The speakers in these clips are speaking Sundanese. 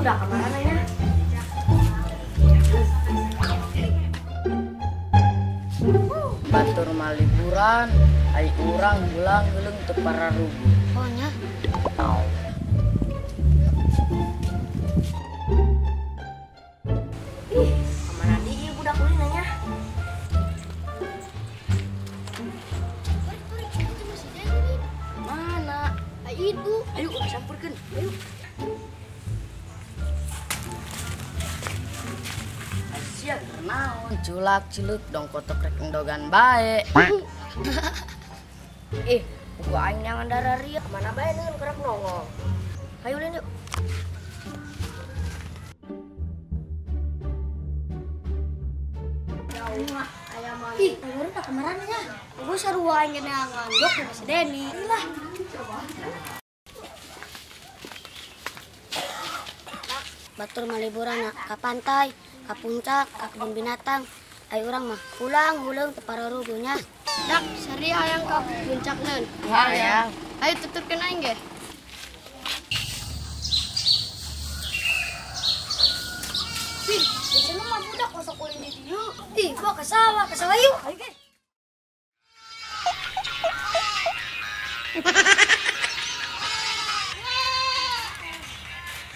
Budak kamarana ya. Batur mah liburan, ai urang pulang geuleung teu pararuguh. Oh nya. Ih, kamana deui ieu budak ulin nya? Mana? Ai itu. Ayo urang sampeurkeun. Ayo. Sia naon culak ciluk dong kotok rek endogan bae. Ih, gua aing nyangan dararia mana bae neun kerep nongol. Ayo ulin yuk. Ih, baru tak kemarin nya. Gua sarua aing neangan dok sama si Deni. Lah. Batur mah liburan ka pantai, ka puncak, ka kebun binatang. Ayo urang mah pulang huleung teu pararuguh nya. Dak, seri hayang ka puncak neun. Hayang. Ayo tuturkeun aing ge. Ih, biasanya mah budak osok ulin di dieu. Ih, gua ka sawah yuk. Ayo ge.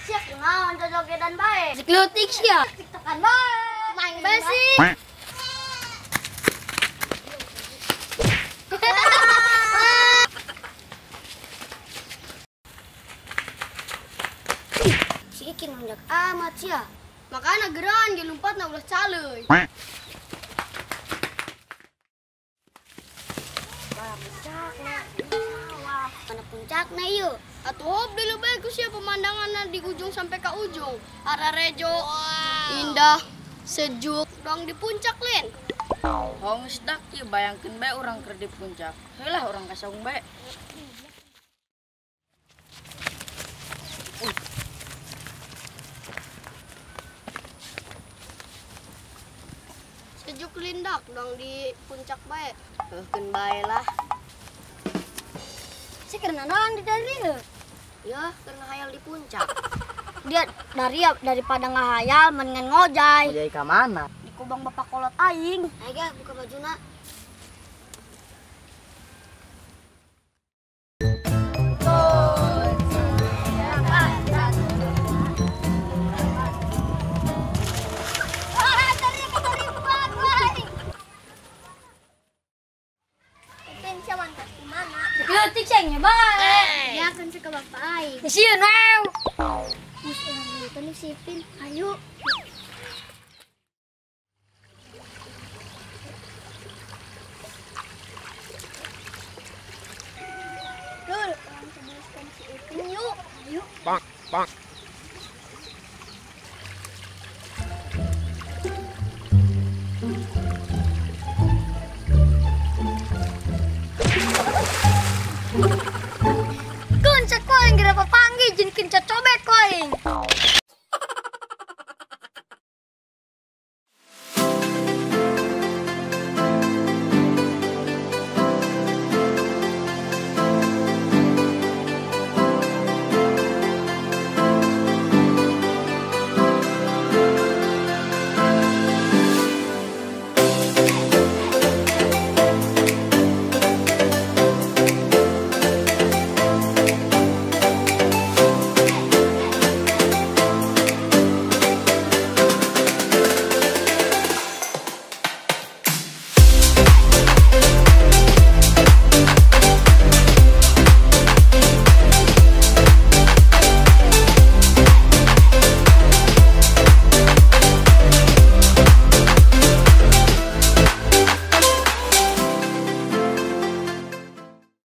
Siap naon jojogedan bae. Siklutik sia. Tiktokan bae. Main bae sih. Si Ikin lonjak amat sia. Makana geran ge lompatna ulah caleuy. Mana puncakna ieu? Atuh hop dulu bae ku sia pemandanganna di ujung sampai ka ujung. Ararejo, indah, sejuk, dong di puncak lin. Hong dak ieu bayangkeun bae urang keur di puncak. Heulah urang ka saung bae. Sejuk lindak dong di puncak bae. Heuhkeun bae lah. Si karena naon di dari lu? Ya, karena hayal di puncak. Dia dari daripada ngahayal mendingan ngojay. Ngojay ka mana? Di kubang bapak kolot aing. Ayo ge buka bajuna. Leutik sia bae. Ya kan suka bapak aing. Sieun wow. Mus urang nonton si Ipin. Ayo. Dul, urang tuliskan si Ipin yuk. Ayo. Bang, bang.